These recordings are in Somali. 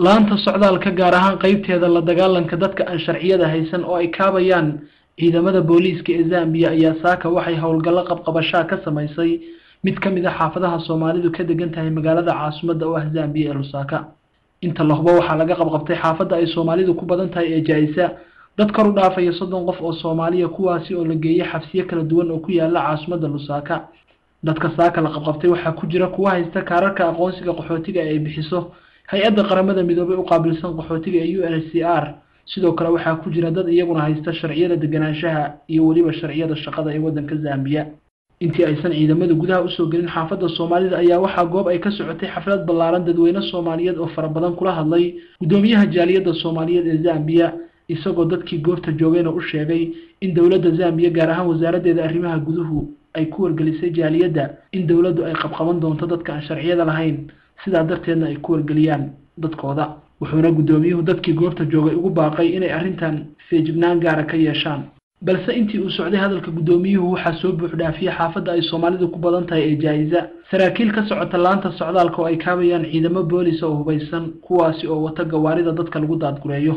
Laanta socdaalka, gaar ahaan qeybteeda la dagaalanka dadka aan sharciyada haysan oo ay kaabayaan ciidamada booliiska ee Zambiya, ayaa saaka waxay howlgallo qabqabashaa ka samaysay mid ka mid a xaafadaha Soomaalidu ka degan tahay magaalada caasimadda oo ah Zambiya ee Lusaaka. Inta la hubo waxaa laga qabqabtay xaafadda ay Soomaalidu ku badan tahay ee Jaa-isa dad kor u dhaafaya 30 qof oo Soomaaliya, kuwaasi oo la geeyey xabsiyo kala duwan oo ku yaala caasimadda Lusaaka. Dadka saaka la qabqabtay waxaa ku jira kuwa haysta kaararka aqoonsiga qaxootiga ee ay bixiso hay-adda Qaramada Midoobay u qaabilsan qaxootiga ee UNHCR. Sidoo kale waxaa ku jira dad iyaguna haysta sharciyada deganaanshaha iyo weliba sharciyada shaqada ee waddanka Zambiya. Intii aysan ciidamadu gudaha usoo gelin xaafadda Soomaalida ayaa waxaa goob ay ka socotay xaflad ballaaran dadweyne Soomaaliyeed oo fara badan kula hadlay guddoomiyaha jaaliyadda Soomaaliyeed ee Zambiya, isagoo dadkii goobta joogayna u sheegay in dowladda Zambiya, gaar ahaan wasaaraddeeda arrimaha guduhu, ay ku wargelisay jaaliyadda in dowladdu ay qabqaban doonto dadka aan sharciyada lahayn, sidaa darteedna ay ku wargeliyaan dadkooda. Wuxuuna guddoomiyuhu dadkii goobta joogay ugu baaqay inay arrintan feejignaan gaara ka yeeshaan. Balse intii uu socday hadalka guddoomiyuhu waxaa soo buuxdhaafiyey xaafadda ay Soomaalidu ku badan tahay ee Jaa-isa saraakiil ka socota laanta socdaalka oo ay kaabayaan ciidamo boolis oo hubaysan, kuwaasi oo wata gawaarida dadka lagu daadgureeyo.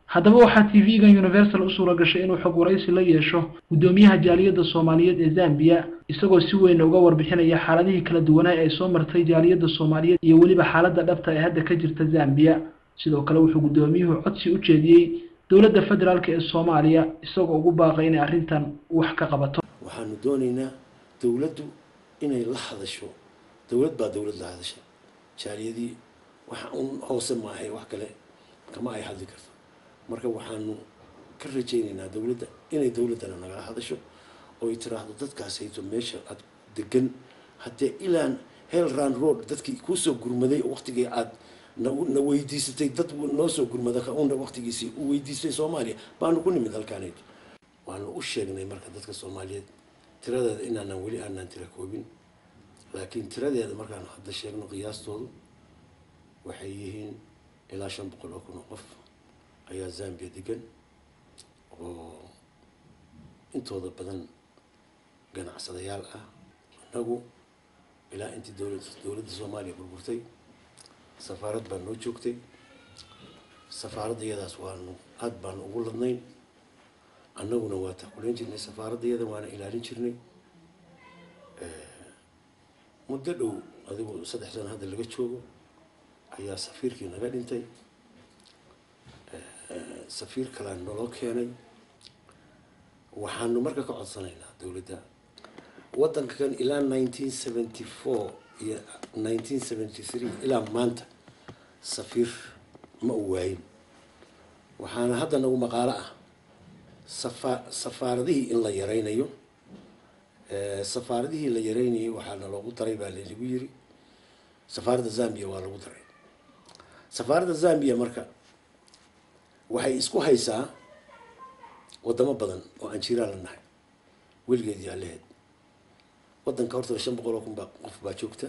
Haddaba waxaa TV-gan Universal u suura gashay inuu xog waraysi la yeesho guddoomiyaha jaaliyadda Soomaaliyeed ee Zambiya, isagoo si weyn uga warbixinaya xaaladihii kala duwanaa ay soo martay jaaliyadda Soomaaliyeed iyo weliba xaaladda dhabta ee hadda ka jirta Zambiya. Sidoo kale wuxuu guddoomiyuhu codsi u jeediyey dowladda federaalka ee Soomaaliya, isagoo ugu baaqay inay arrintan wax ka qabato. Waxaanu doonaynaa dowladdu inay la hadasho, dowlad baa dowlad la hadasha, jaaliyadii waxa un hoose maahay, wax kale kama ay hadli karto. Marka waxaanu ka rajaynaynaa dowladda inay dowladdana nagala hadasho oo ay tiraahdo dadkaas hayto meesha aad degan, haddee ilaan Hillcrest Road dadkii kuusoo gurmaday waqtigii aad na weydiisatay, dad noo soo gurmada una waqtigiisii u weydiistay Soomaaliya baanu ku nimid halkaanayto. Waanu u sheegnay marka dadka Soomaaliyeed tiradeeda inaanan weli aanan tira koobin, laakiin tiradeeda markaanu hadda sheegno qiyaastoodu waxay yihiin ilaa 500,000 oo qof ayaa Zambia degan, oo intooda badan ganacsadayaal ah. Annagu ilaa intii dowladda Soomaaliya burburtay safaarad baa noo joogtay. Safaaradda iyadaas waanu aada baanu ugu ladnayn, annaguna waa taakulayn jirnay safaaradda iyada, waana ilaalin jirnay. Muddo dhow, adigu 3 sano hadda laga joogo, ayaa safiirkii naga dhintay, safiir kalea naloo keenay. Waxaanu marka ka codsanaynaa dowladda waddanka kan ilaa 1974 iyo 1973 ilaa maanta safiir ma u waayin. Waxaana hadda nagu maqaalo ah safaaradihii in la yaraynayo. Safaaradihii la yaraynayay waxaana loogu daray baa laynagu yiri safaaradda Zambia waa lagu daray. Safaaradda Zambia marka waxay isku haysaa wadamo badan oo aan jiraan la nahay weligeed yaa laheyd. Waddanka horta 500,000 baa qof baa joogta.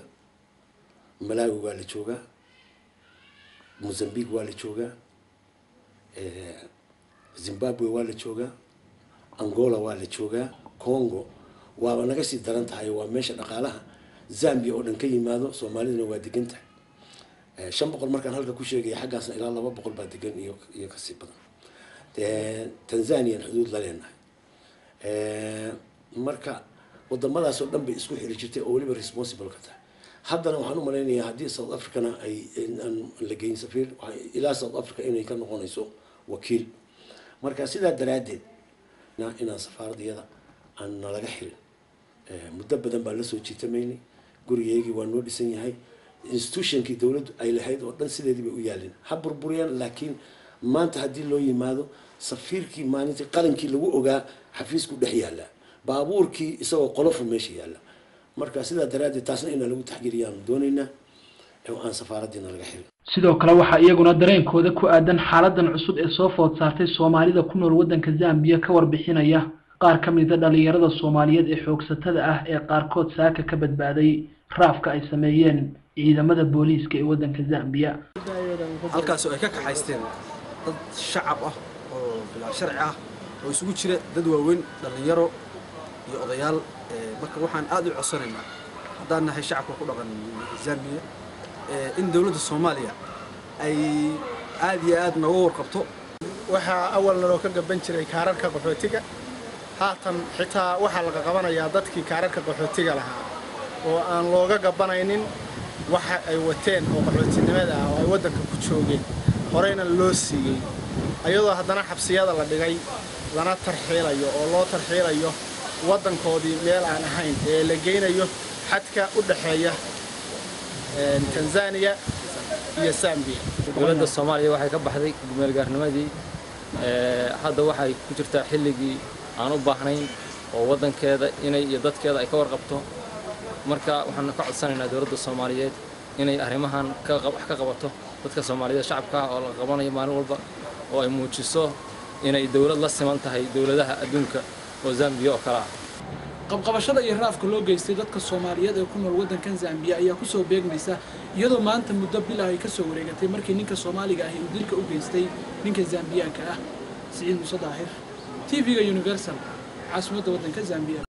Malawi waa la joogaa, Mozambique waa la joogaa, Zimbabwe waa la joogaa, Angola waa la joogaa, Congo waaba naga sii daran tahay, waa meesha dhaqaalaha Zambia oo dhan ka yimaado, Soomaaliduna waa degan tahay. 500 markaan halka ku sheegaya, xaggaasna ilaa 200 baa degan iyo kasii badan. Tanzanian xuduud la leenahay. Marka wadamadaas oo dhan bay isku xiri jirtay oo weliba responsible ka tahay. Haddana waxaan u malaynayaa haddii South Africana ay aan la geyn safiir ilaa South Africa inay ka noqonayso wakiil. Marka sidaa daraaddeed inaan safaaradiyada aan nalaga xirin. Muddo badan baan lasoo jiitamaynay. Gurigeygii waa noo dhisan yahay, institutionkii dowladdu ay lahayd oo dhan sideedii bay u yaalin, ha burburiyaan, laakiin maanta haddii loo yimaado safiirkii maalintii qalinkii lagu ogaa xafiisku dhex yaallaa, baabuurkii isagoo qolofu meesha yaalla. Marka sidaa daraaddeed taasna inaan lagu taxgeliyaanu doonaynaa oo aan safaaraddiina laga xirin. Sidoo kale waxaa iyaguna dareenkooda ku aadan xaaladan cusub ee soo food saartay Soomaalida ku nool waddanka Zambiya ka warbixinaya qaar ka mida dhalinyarada Soomaaliyeed ee xoogsatada ah ee qaarkood saaka ka badbaaday raafka ay sameeyeen ciidamada booliiska ee waddanka Zambiya. Halkaas oo ay ka kaxaysteen dad shacab ah oo bilaa sharci ah oo isugu jira dad waaweyn, dhallinyaro iyo odayaal. Marka waxaan aad u codsanaynaa haddaan nahay shacabka ku dhaqan Zambiya in dowladda Soomaaliya Ay aad iyo aad nooga warqabto. Waxaa awalna loo ka gaban jiray kaararka qaxootiga. Haatan xitaa waxaa laga qabanayaa dadkii kaararka qaxootiga lahaa oo aan looga gabanaynin waxa ay wateen oo qaxootinimada ah oo ay waddanka ku joogeen horeyna loo siiyey, ayadoo haddana xabsiyada la dhigay lana tarxiilayo oo loo tarxiilayo waddankoodii meel aan ahayn ee la geynayo xadka u dhexeeya Tanzania iyo Zambiya. Dowladda Soomaaliya waxay ka baxday gumeelgaarnimadii. Hadda waxay ku jirtaa xilligii aan u baahnayn oo waddankeeda inay iyo dadkeeda ay ka warqabto. Marka waxaan ka codsanaynaa dowladda Soomaaliyeed inay arrimahan wax ka qabato dadka Soomaaliyeed shacabka ah oo la qabanayo maalin walba, oo ay muujiso inay dowlad la siman tahay dowladaha adduunka oo Zambiya oo kale ah. Qabqabashada iyo raafka loo geystay dadka Soomaaliyeed ee ku nool waddankan Zambiya ayaa kusoo beegmaysa iyadoo maanta muddo bil ah ay kasoo wareegatay markii ninka Soomaaliga ahi uu dilka u geystay ninka Zambiyaanka ah. Siciid Muuse Daahir, TV-ga Universal, caasimadda waddanka Zambiya.